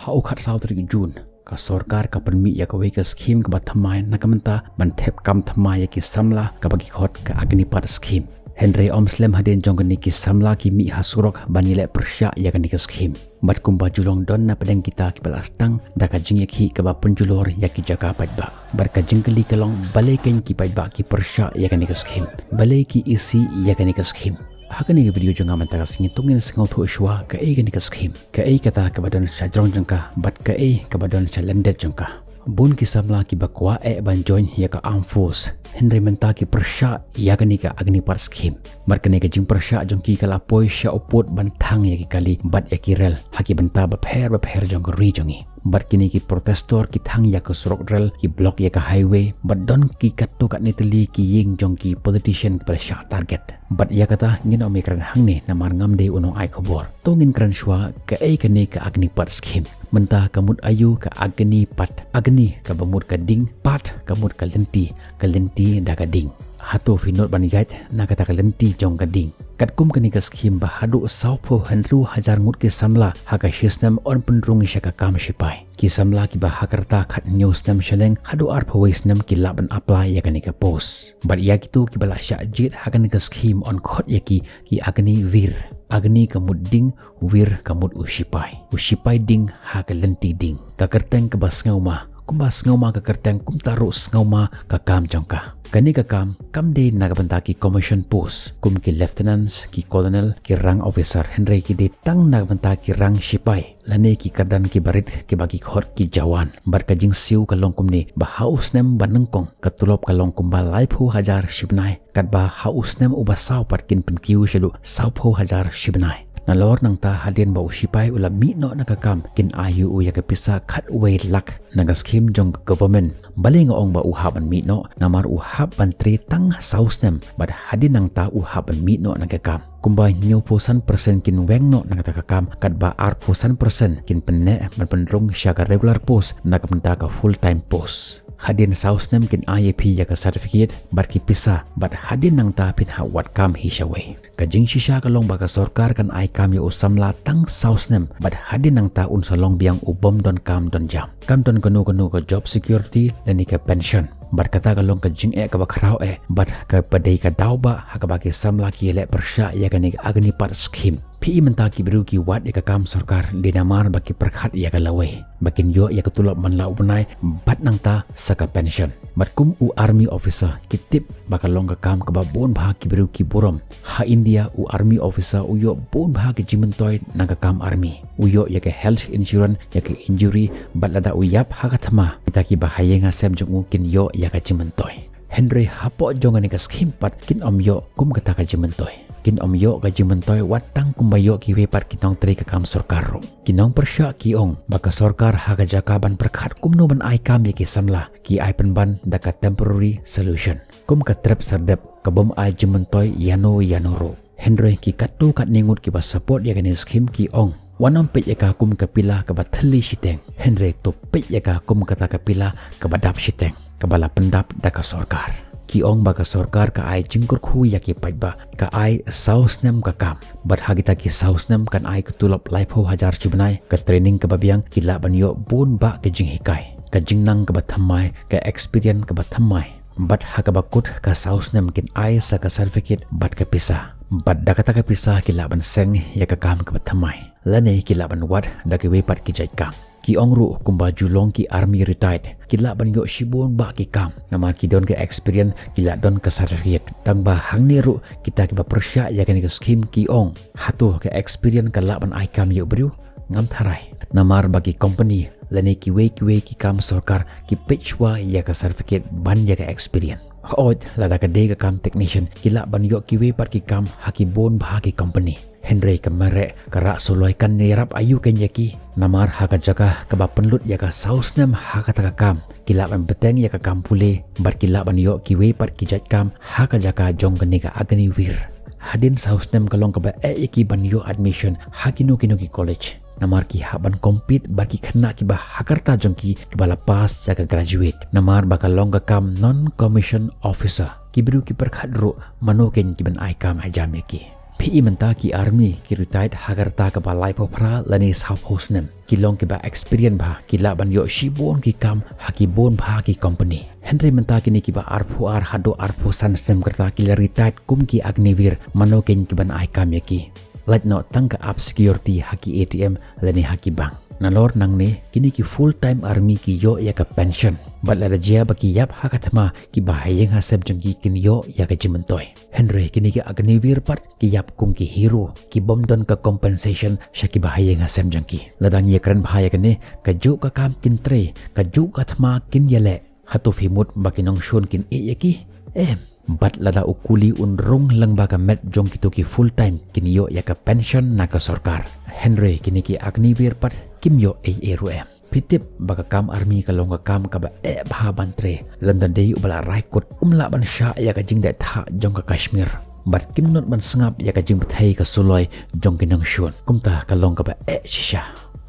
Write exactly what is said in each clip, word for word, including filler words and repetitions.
Ha u khatsaw tarik Jun, ka sorkar ka pynmih ïa kawei ka skhim kaba thymmai na ka bynta ban thep kam thymmai ïa ki samla kaba ki khot ka Agnipath skhim. Hynrei ym slem hadien jong kane ki samla ki mih ha surok ban ïaleh pyrshah ïa kane ka skhim. Bad kumba ju long don na pdeng kita kiba la sdang da ka jingïakhih kaba pynjulor ïa ki jaka paidbah. Bad ka jingkylli ka long balei kein ki paidbah ki pyrshah ïa kane ka skhim. Balei ki isih ïa kane ka skhim. Ha kane ka video jong nga mynta ka sngi to ngin sngewthuh shuwa kaei kane ka skhim. Kaei kata kaba don shajrong jong ka, bad kaei kaba don shalyndet jong ka. Bun ki samla kiba kwah eh ban join ïa ka armed force. Hynrei mynta ki pyrshah ïa kane ka Agnipath skhim. Bad kane ka jingpyrshah jong ki ka la poi sha u pud ban thang ïa ki kali bad ïa ki rel ha ki bynta bapher bapher jong ka ri jong ngi. Bad kine ki protestor ki thang ïa ka surok rel, ki block ïa ka highway, bad don ki katto katne tylli ki ïing jong ki politician kiba la shah target. Bad ïa kata ngin ym ïakren hangne namar ngam dei u nongai khubor. To ngin kren shuwa kaei kane ka Agnipath skhim. Mynta ka mut aïu ka Agnipath, Agni kaba mut ka ding, path ka mut ka lynti, ka lynti da ka ding. Hato phi nud ban ïaid na kata ka lynti jong ka ding. Katkum kane ka skhim ba haduh sawphew hynriew hajar ngut ki samla ha ka shisnem yn pynrung sha ka kam shipai. Ki samla kiba ha ka rta khathynñiew snem shaneng haduh arphew wei snem ki lah ban apply ïa kane ka post. Bad ïa kito kiba la shah jied ha kane ka skhim yn khot ïa ki ki Agniveer. Agni ka mut ding, Veer ka mut u shipai. U shipai ding ha ka lynti ding. Ka kyrteng kaba sngewma. Kumba sngewma ka kyrteng kumta ruh sngewma ka kam jong ka. Kane ka kam kam dei na ka bynta ki commission post kum ki lieutenants, ki colonel, ki rank officer, hynrei ki dei tang na ka bynta ki rank shipai lane ki kyrdan kiba rit kiba ki khot ki jawan. Bad ka jingsiew ka long kumne ba ha u snem ba nyngkong ka tulop ka long kumba laiphew hajar shibnai, katba ha u snem uba saw pat kin pynkiew shaduh sawphew hajar shibnai. Nalor nangta hadien ba u shipai u la mih noh na ka kam kin ai ïa u ïa ka pisa khatwei lak na ka skhim jong ka government. Balei nga ong ba u hap ban mih noh, namar u hap ban trei tang saw snem bad hadien nangta u hap ban mih noh na ka kam. Kumba hynñiewphew san percent kin weng noh na kata ka kam, katba arphew san percent kin pynneh ban pynrung sha ka regular post na ka bynta ka full time post. Hadien saw snem kin ai ïa phi ïa ka certificate bad ki pisa, bad hadien nangta phin hap wad kam hi shawei. Ka jingshisha ka long ba ka sorkar kan ai kam ïa u samla tang saw snem bad hadien nangta un sa long biang u bym don kam don jam. Kam don kano kano ka job security lane ka pension. Bad kata ka long ka jingeh kaba khraw eh bad kaba dei ka daw ba ha kaba ki samla ki leh pyrshah ïa kane ka Agnipath skhim. Phi i mynta ki briew ki wad ïa ka kam sorkar dei namar ba ki pyrkhat ïa ka lawei ba kin ïoh ïa ka tulop man la u bnai bad nangta sa ka pension. Bad kum u army officer ki tip ba ka long ka kam kaba bun bha ki briew ki burom. Ha India u army officer u ïoh bun bha ki jingmyntoi na ka kam army. U ïoh ïa ka health insurance, ïa ka injury, bad lada u ïap ha ka thma, kita kiba ha ïing ha sem jong u kin ïoh ïa ka jingmyntoi. Hynrei hapoh jong kane ka skhim pat kin ym ïoh kum kata ka jingmyntoi. Kin ym ïoh ka jingmyntoi wat tang kumba ïoh kiwei pat ki nongtrei ka kam sorkar ruh. Ki nongpyrshah ki ong ba ka sorkar ha ka jaka ban pyrkhat kumno ban ai kam ïa ki samla, ki ai pynban da ka temporary solution. Kum ka trep sardep ka bym ai jingmyntoi ïano ïano ruh. Hynrei ki katto katne ngut kiba support ïa kane skhim ki ong, wat nym peit ïa ka kum ka pila kaba thylli shiteng. Hynrei to peit ïa ka kum kata ka pila kaba dap shiteng, kaba la pyndap da ka sorkar. Ki ong ba ka sorkar ka ai jingkyrkhu ïa ki paidbah, ka ai saw snem ka kam. Bad ha kita ki saw snem kan ai ka tulop laiphew hajar shibnai, ka training kaba biang, ki lah ban ïoh bun bah ka jinghikai, ka jingnang kaba thymmai, ka experience kaba thymmai. Bad ha kaba kut ka saw snem kin ai sa ka certificate bad ka pisa. Bad da kata ka pisa ki lah ban seng ïa ka kam kaba thymmai. Lane ki lah ban wad da kiwei pat ki jait kam. Ki ong ruh kumba ju long ki army retired, ki lah ban ïoh shibun bah ki kam. Namar ki don ka experience, ki lah don ka certificate. Tang ba hangne ruh kita kiba pyrshah ïa kane ka skhim ki ong, hato ka experience ka lah ban ai kam ïa u briew? Ngam tharai. Namar ba ki company lane kiwei kiwei ki kam sorkar ki peit shuwa ïa ka certificate ban ïa ka experience. Hooid, lada ka dei ka kam technician, ki lah ban ïoh kiwei pat ki kam ha ki bun bah ki company. Hynrei ka mareh ka rah suloi kan ïarap aïu kein ïa ki. Namar ha ka jaka kaba pynlut ïa ka saw snem ha kata ka kam, ki lah ban bteng ïa ka kam pule, bad ki lah ban ïoh kiwei pat ki jait kam ha ka jaka jong kane ka Agniveer. Hadien saw snem ka long kaba eh ïa ki ban ïoh admission ha kino kino ki college. Namar ki hap ban compete bad ki khynnah kiba ha ka rta jong ki kiba la pass ïa ka graduate. Namar ba ka long ka kam non commission officer. Ki briew ki pyrkhat ruh mano kein ki ban ai kam ha jam ïa ki. Phi i mynta ki army ki retired ha ka rta kaba laiphew phra lane sawphew snem, ki long kiba experience bha, ki lah ban ïoh shibun ki kam ha ki bun bha ki company. Hynrei mynta kine kiba arphew ar haduh arphew san snem ka rta ki la retired kum ki Agniveer, mano keiñ kiban ai kam ïa ki? Lait noh tang ka app security ha ki A T M lane ha ki bank. Nalor nangne kine ki full time army ki ïoh ïa ka pension, bad lada jia ba ki ïap ha ka thma, kiba ha ïing ha sem jong ki kin ïoh ïa ka jingmyntoi. Hynrei kine ki Agniveer pat ki ïap kum ki hero, ki bym don ka compensation sha kiba ha ïing ha sem jong ki. Lada ngi ïakren bha ïa kane, kajuh ka kam kin trei, kajuh ka thma kin ïaleh. Hato phi mut ba ki nongshun kin ïeh ïa ki? Em. Bad lada u kuli un rung lyngba ka met jong kito ki full time, kin ïoh ïa ka pension na ka sorkar. Hynrei kine ki Agniveer pat kim ïoh ei ei ruh em. Phi tip ba ka kam army ka long ka kam kaba eh bha ban trei. Lada dei uba la rai kut, um lah ban shah ïa ka jingdei thah jong ka Kashmir. Bad kim nud ban sngap ïa ka jingbthei ka suloi jong ki nongshun. Kumta ka long kaba eh shisha.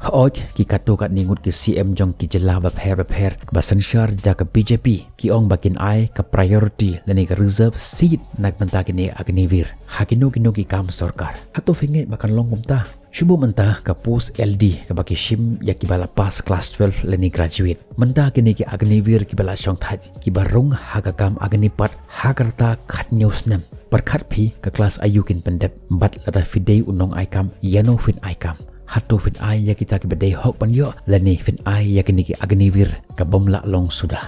Hooid, ki katto katne ngut ki C M jong ki jylla bapher bapher ba synshar da ka B J P, ki ong ba kin ai ka priority lane ka reserve seat na ka bynta kine Agniveer ha kino kino ki kam sorkar. Hato phi ngeit ba kan long kumta? Shu buh mynta ka post L D kaba ki shim ïa kiba la pass class twelve lane graduate. Mynta kine ki Agniveer kiba la shongthait, kiba rung ha ka kam Agnipath ha ka rta khathynñiew snem. Pyrkhat phi, ka class aïu kin pyndep? Bad lada phi dei u nongai kam, ïano phin ai kam? Hato phin ai ïa kita kiba dei hok ban ïoh, lane phin ai ïa kine ki Agniveer ka bym lah long suda?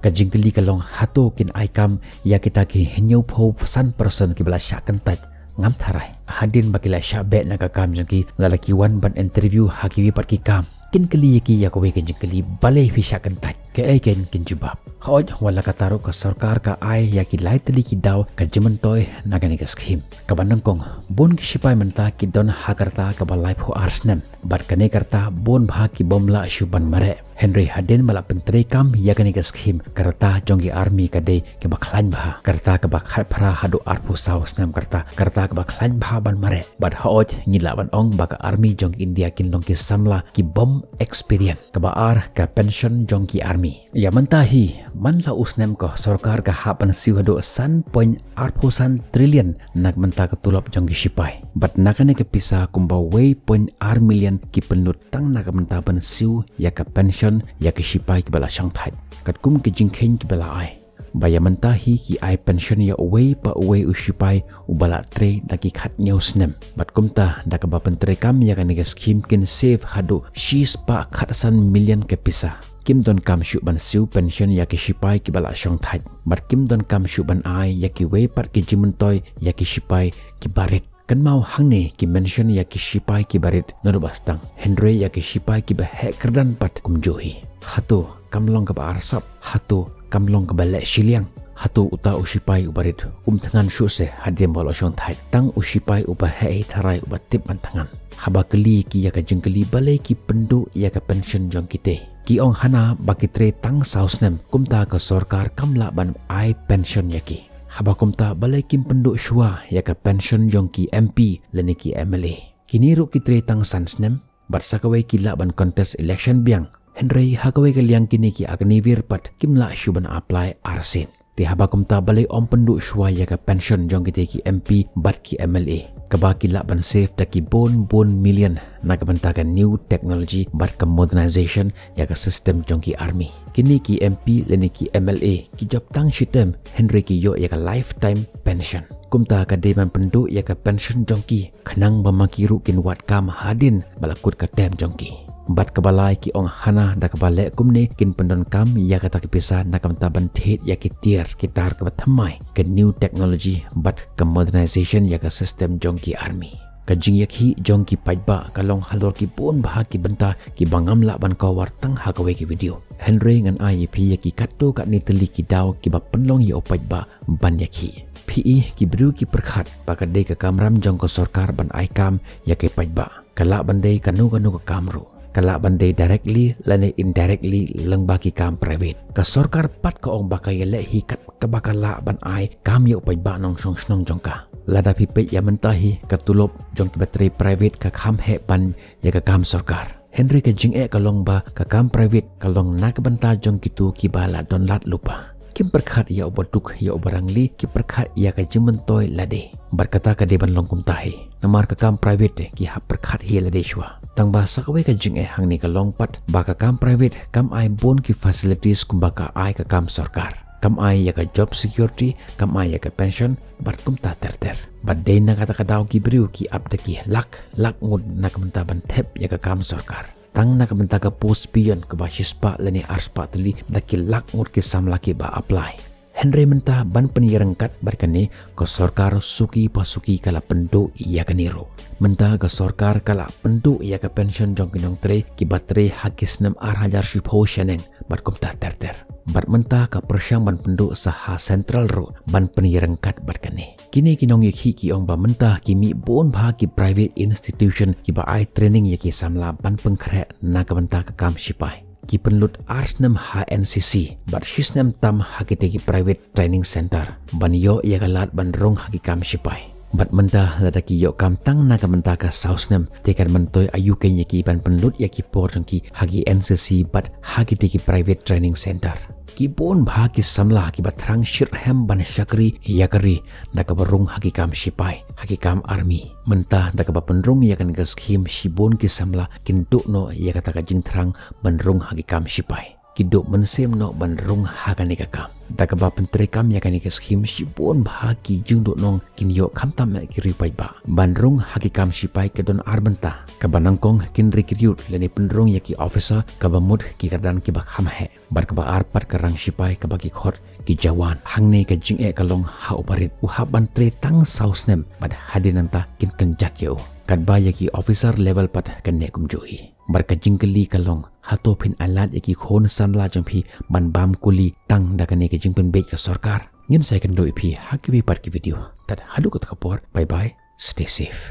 Ka jingkylli ka long, hato kin ai kam ïa kita ki hynñiewphew san percent kiba la shah kyntait? Ngam tharai. Hadien ba ki la shah beh na ka kam jong ki, lada ki wan ban interview ha kiwei pat ki kam, kin kylli ïa ki ïa kawei ka jingkylli, balei phi shah kyntait? Kaei keiñ kin jubab. Hooid, wat la katta ruh ka sorkar ka ai ïa ki lai tylli ki daw ka jingmyntoi na kane ka scheme. Kaba nyngkong, bun ki shipai mynta ki don ha ka rta kaba laiphew ar snem. Bad kane ka rta bun bha ki bym lah shuh ban mareh. Hynrei hadien ba la pyntreikam ïa kane ka scheme, ka rta jong ki army ka dei kaba khlaiñ bha. Ka rta kaba khatphra haduh arphew saw snem ka rta, ka rta kaba khlaiñ bha ban mareh. Bad hooid, ngi lah ban ong ba ka army jong India kin long ki samla ki bym experience. Kaba ar, ka pension jong ki army. Ïa mynta hi, man la u snem ka sorkar ka hap ban siew haduh san point arphew san trillion na ka bynta ka tulop jong ki shipai. Bad na kane ka pisa kumba wei point ar million ki pynlut tang na ka bynta ban siew ïa ka pension ïa ki shipai kiba la shongthait. Katkum ki jingkheiñ kiba la ai, ba ïa mynta hi ki ai pension ïa uwei pa uwei u shipai uba la trei da ki khathynñiew snem. Bad kumta, da kaba pyntreikam ïa kane ka scheme, kin save haduh shispah khatsan million ka pisa. Kim donkam shuh ban siew pension ïa ki shipai kiba la shongthait. Bad kim donkam shuh ban ai ïa kiwei pat ki jingmyntoi ïa ki shipai kiba rit. Kynmaw, hangne ki mention ïa ki shipai kiba rit naduh ba sdang. Hynrei ïa ki shipai kiba heh kyrdan pat kumjuh hi. Hato kam long kaba arsap? Hato kam long kaba leh shiliang? Hato uta u shipai uba rit um thngan shuh se hadien ba u la shongthait? Tang u shipai uba heh hi tharai uba tip ban thngan. Haba kylli ki ïa ka jingkylli, balei ki pynduh ïa ka pension jong kite? Ki ong hana ba ki trei tang saw snem, kumta ka sorkar kam lah ban ai pension ïa ki. Haba kumta, balei kim pynduh shuwa ïa ka pension jong ki M P lane ki M L A? Kine ruh ki trei tang san snem, bad sa kawei ki lah ban contest election biang. Hynrei ha kawei ka liang, kine ki Agniveer pat kim lah shuh ban apply arsien. Te haba kumta, balei ym pynduh shuwa ïa ka pension jong kite ki M P bad ki M L A, kaba ki lah ban save da ki bun bun million na ka bynta ka new technology bad ka modernization ïa ka system jong ki army? Kine ki M P lane ki M L A ki jop tang shi term, hynrei ki ïoh ïa ka lifetime pension. Kumta ka dei ban pynduh ïa ka pension jong ki, khnang ba ma ki ruh kin wad kam hadien ba la kut ka term jong ki. Bad kaba lai, ki ong hana da kaba leh kumne kin pyndonkam ïa kata ka pisa na ka bynta ban thied ïa ki tiar ki tar kaba thymmai, ka new technology bad ka modernization ïa ka system jong ki army. Ka jingïakhih jong ki paidbah ka long halor ki bun bha ki bynta kiba ngam lah ban cover tang ha kawei ka video. Hynrei ngan ai ïa phi ïa ki katto katne tylli ki daw kiba pynlong ïa u paidbah ban ïakhih. Phi i, ki briew ki pyrkhat ba ka dei ka kamram jong ka sorkar ban ai kam ïa ki paidbah. Ka lah ban dei kano kano ka kam ruh. Ka lah ban dei directly lane indirectly lyngba ki kam private. Ka sorkar pat ka ong ba ka ïaleh hi kat kaba ka lah ban ai kam ïa u paidbah nongshong shnong jong ka. Lada phi peit ïa mynta hi, ka tulop jong kiba trei private ka kham heh ban ïa ka kam sorkar. Hynrei ka jingeh ka long ba ka kam private ka long na ka bynta jong kito kiba la don lad lypa. Kim pyrkhat ïa uba duk ïa uba rangli, ki pyrkhat ïa ka jingmyntoi lade. Bad kata ka dei ban long kumta hi. Namar ka kam private te ki hap pyrkhat hi lade shuwa. Tang ba sa kawei ka jingeh hangne ka long pat ba ka kam private kam ai bun ki facilities kumba ka ai ka kam sorkar. Kam ai ïa ka job security, kam ai ïa ka pension, bad kumta ter ter. Bad dei na kata ka daw ki briew ki ap da ki lak lak ngut na ka bynta ban thep ïa ka kam sorkar. Tang na ka bynta ka post peon kaba shispah lane arspah tylli da ki lak ngut ki samla kiba apply. Hynrei mynta ban pynïaryngkat bad kane, ka sorkar suki pa suki ka la pynduh ïa kane ruh. Mynta ka sorkar ka la pynduh ïa ka pension jong ki nongtrei kiba trei ha ki snem ar hajar shiphew shaneng bad kumta ter ter. Bad mynta ka pyrshang ban pynduh sa ha central ruh ban pynïaryngkat bad kane. Kine ki nongïakhih ki ong ba mynta ki mih bun bha ki private institution kiba ai training ïa ki samla ban pynkhreh na ka bynta ka kam shipai. Ki pynlut ar snem ha N C C bad shi snem tam ha kite ki private training center ban ïoh ïa ka lad ban rung ha ki kam shipai. Bad mynta lada ki ïoh kam tang na ka bynta ka saw snem, te kan myntoi aïu kein ïa ki ban pynlut ïa ki por jong ki ha ki N C C bad ha kite ki private training center. Ki bun bha ki samla kiba thrang shitrhem ban shakri ïa ka ri da kaba rung ha ki kam shipai, ha ki kam army. Mynta da kaba pynrung ïa kane ka skhim, shibun ki samla kin duh noh ïa kata ka jingthrang ban rung ha ki kam shipai. Ki duh mynsiem noh ban rung ha kane ka kam. Da kaba pyntreikam ïa kane ka skhim, shibun bha ki jingduhnong kin ïoh, khamtam eh ki riewpaidbah. Ban rung ha ki kam shipai ka don ar bynta. Kaba nyngkong, kin recruit lane pynrung ïa ki officer kaba mut ki kyrdan kiba kham heh. Bad kaba ar pat, ka rang shipai kaba ki khot ki jawan. Hangne ka jingeh ka long ha uba rit u hap ban trei tang saw snem bad hadien nangta kin kynjat ïa u. Katba ïa ki officer level pat kan neh kumjuh hi. Bad ka jingkylli ka long, hato phin ailad ïa ki khun samla jong phi ban bam kuli tang da kane ka jingpynbeit ka sorkar? Ngin sa ïakynduh ïa phi ha kiwei pat ki video. Tad haduh kata ka por, bye bye, stay safe.